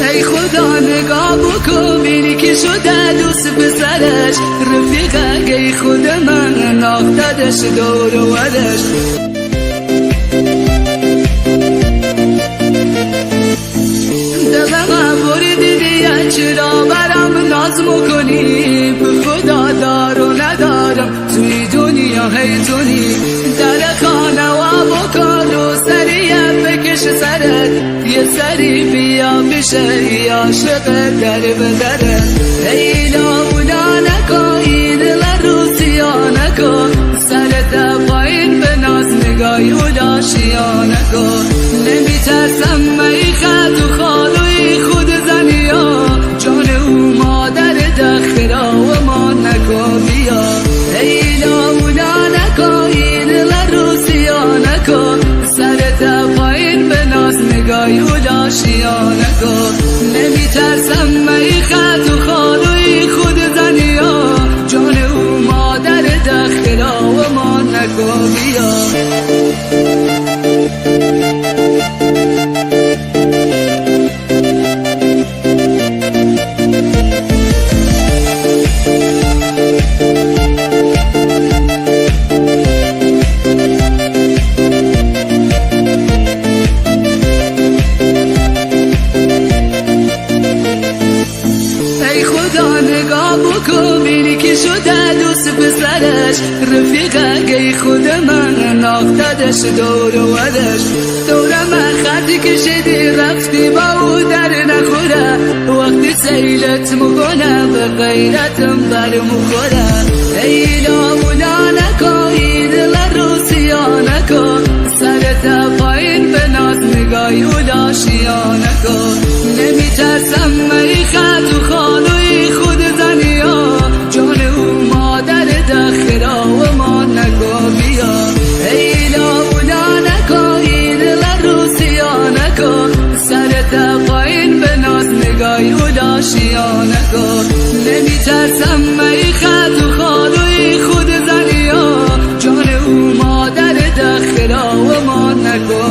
ای خدا نگاه بکن بینی که شده دوست پسرش رفیقه ای خود من ناختدش دور و ورش. دلم بریدی دیگه چرا برام ناز میکنی؟ به خدا دار و ندارم توی دنیا هیتونی. در خانه و بکن و سریع بکش سرت، یه سری بیا بشه عاشق در به درت. ای لاولا نکن ای دل روسیا نکن، سرت پایین به ناز نگاهی اولاشیا نکن. نمیترسم ای خط و خالوی خود زنیا، جان او مادر دخرا و ما نکن بیا. ای لاولا نکن ای دل روسیا نکن، سرت پایین به ناز نگاهی اولاشیا نکن. نمیترسم ای خط و خالوی خود زنیا، جان او مادر دخرا و ما نکن بیا. ای خدا نگاه بکن بینی که شده دوست پسرش رفیقه ای خود من ناختدش دور و ورش. دور من خطی کشیدی رفتی با او در نخوره، وقتی سیلت میکنه به غیرتم بر مخوره. ای لاولا نکن ای دل روسیا نکن، سرت پایین به ناز نگاهی اولاشیا نکن. نمیترسم ای خط و خالوی خود زنیا، جان او مادر دخرا و ما نکن بیا. ای لاولا نکن ای دل روسیا نکن، سرت پایین به ناز نگاهی اولاشیا نکن. نمیترسم ای خط و خالوی خود زنیا، جان او مادر دخرا و ما نکن.